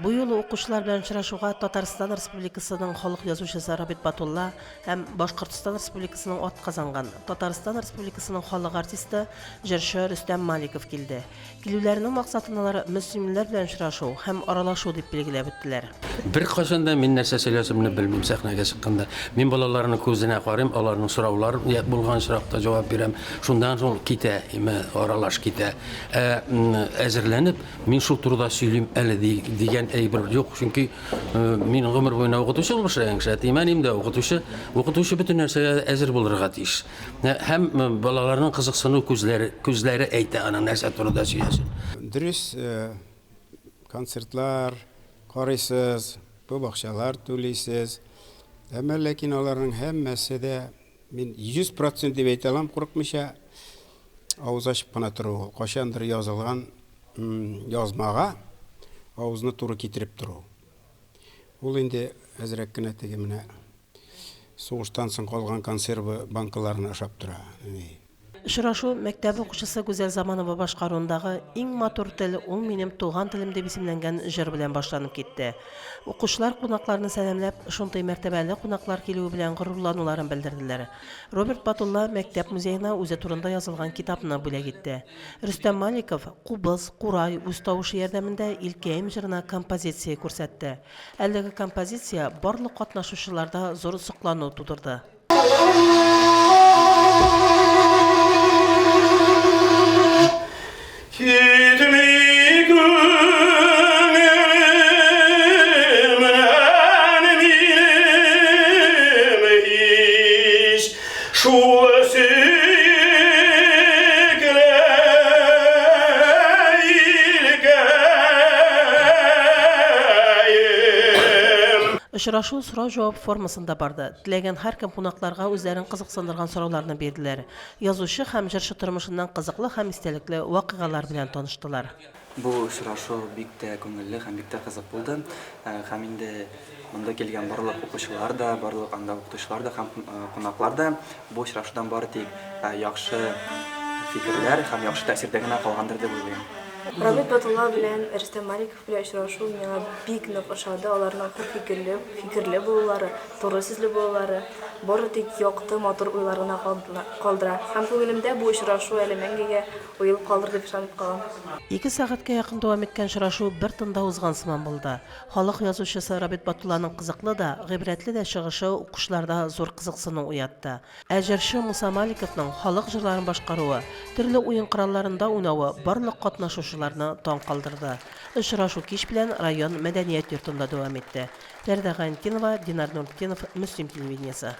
Бу юлы укучылар белән очрашуга Татарстан Республикасының халык язучысы Рабит Батулла һәм Башкортстан Республикасының атказанган, Татарстан Республикасының халык артисты, җырчы Рөстәм Маликов килде. Килүләренең максатын алар мөслимлеләр белән очрашу һәм аралашу дип билгеләп үттеләр. Беркайчан да мин нәрсә сөйләсемне белмим сәхнәгә чыкканда. Мин балаларның күзенә карыйм, аларның сораулар булган очракта җавап бирәм. Шуннан соң китә, име, аралаш китә. Ә әзерләнеп, Мин шул турыда сөйлим әле дигән әйбер юк, чөнки мин гомер буена укытучы булып эшләгән кеше, әтием, әнием дә укытучы. Укытучы бөтен нәрсәгә әзер булырга тиеш. Һәм балаларның кызыксыну күзләре, күзләре әйтә аның нәрсә турында сөйләсен. Дөрес, концертлар карыйсыз, күп акчалар түлисез. Әмма ләкин аларның һәммәсе дә, мин 100 процент дип әйтә алам, курыкмыйча, Авыз ачып кына тору ул, кайчандыр язылган язмага авызны туры китереп тору. Ул инде әзрәк кенә теге менә сугыштан соң калган консервы банкаларына ошап тора. Очрашу мәктәп укучысы Гүзәл Заманова башкаруындагы Иң матур тел, ул минем туган телем дип исемләнгән җыр белән башланып китте. Укучылар кунакларны сәламләп, шундый мәртәбәле кунаклар килүе белән горурлануларын белдерделәр. Роберт Батулла мәктәп музеена үзе турында язылган китапны бүләк итте. Рөстәм Маликов кубыз, курай, үз тавышы ярдәмендә Илкәем җырына композиция күрсәтте. Әлеге композиция барлык катнашучыларда зур соклану тудырды. Китми күңелемнән минем һич шул сөекле илкәем. Очрашу сорау-җавап формасында барды. Теләгән һәркем кунакларга үзләрен кызыксындырган сорауларны бирделәр. Язучы һәм җырчы тормышыннан кызыклы һәм истәлекле вакыйгалар белән таныштылар. Бу очрашу бик тә күңелле һәм бик тә кызык булды. Һәм инде монда килгән барлык укучылар да, барлык анда укытучылар да һәм кунаклар да бу очрашудан бары тик яхшы фикерләр һәм яхшы тәэсирдә генә калгандыр дип уйлыйм. Рамил Батулла белән Рөстәм Маликов Белән очрашу миңа бик нык ошады, аларның хөр фикерле, фикерле булулары, туры сүзле булулары, бары тик якты, матур уйлар гына калдыра. Һәм күңелемдә бу очрашу әле мәңгегә уелып калыр дип ышанып калам. Ике сәгатькә якын дәвам иткән очрашу бер тында узган сыман булды. Халык язучысы Рабит Батулланың кызыклы да, гыйбрәтле дә чыгышы укучыларда зур кызыксыну уятты. Ә җырчы Муса Маликовның халык җырларын башкаруы, төрле уен коралларында уйнавы барлык катнашучыларны таң калдырды. Очрашу кич белән район мәдәният йортында дәвам итте. Фәрдә Гайнетдинова, Динар Нуртдинов, Мөслим телевидениесе.